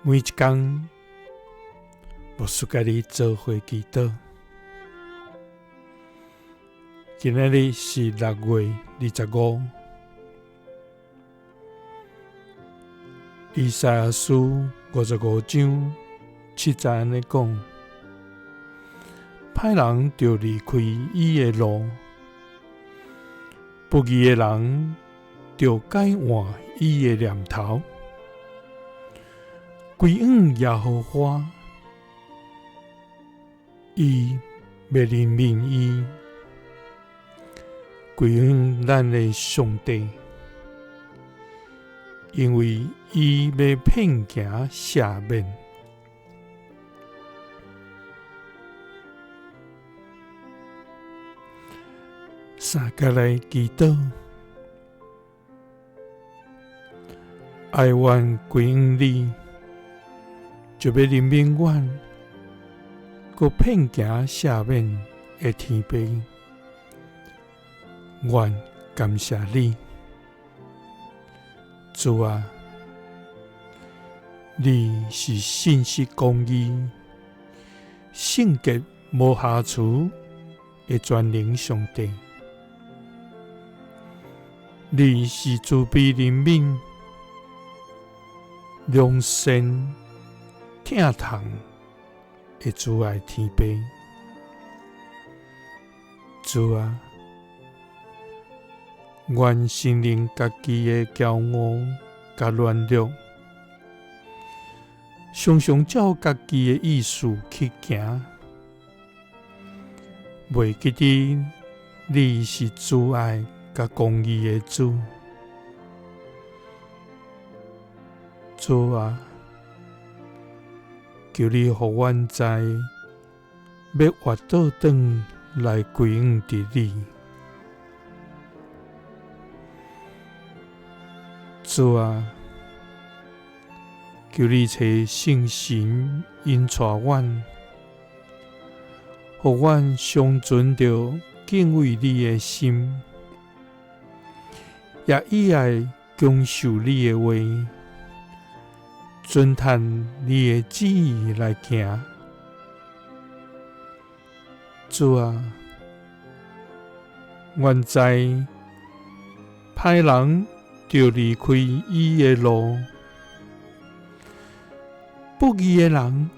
每一工，牧師佮你做伙祈禱。今仔日是6月25，以賽亞書55章7節按呢講：歹人著離開伊的路，不義的人著改換伊的念頭。歸向耶和華，伊欲憐憫伊；歸向咱的上帝，因為伊欲遍行赦免。三佮來祈禱。哀阮歸向你，就欲憐憫阮，閣遍行赦免的天父，阮感謝你，主啊，你是信實公義、聖潔無瑕疵的全能上帝。你是慈悲憐憫、良善疼痛的慈愛天父。主啊，阮承認家己的驕傲佮軟弱，常常照家己的意思去行，袂記得你是慈愛佮公義的主。主啊，求你予阮知，欲活倒轉來歸向佇你。主啊，求你差聖神引帶阮，予阮常存著敬畏你的心，也喜愛謹守你的話，遵趁你的旨意來行。主啊，阮知歹人著離開伊的路，不義的人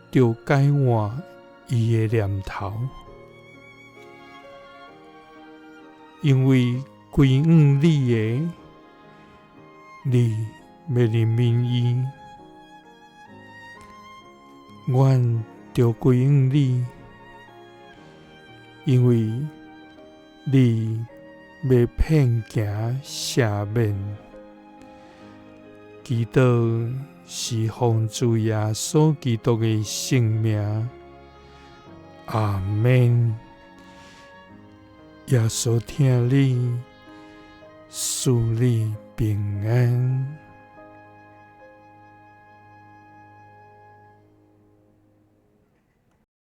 著改換伊的念頭，因為歸向你的，你欲憐憫伊；阮著歸向你，因為你欲遍行赦免。祈禱是奉主耶穌基督的聖名，阿們。耶穌疼你，賜你平安。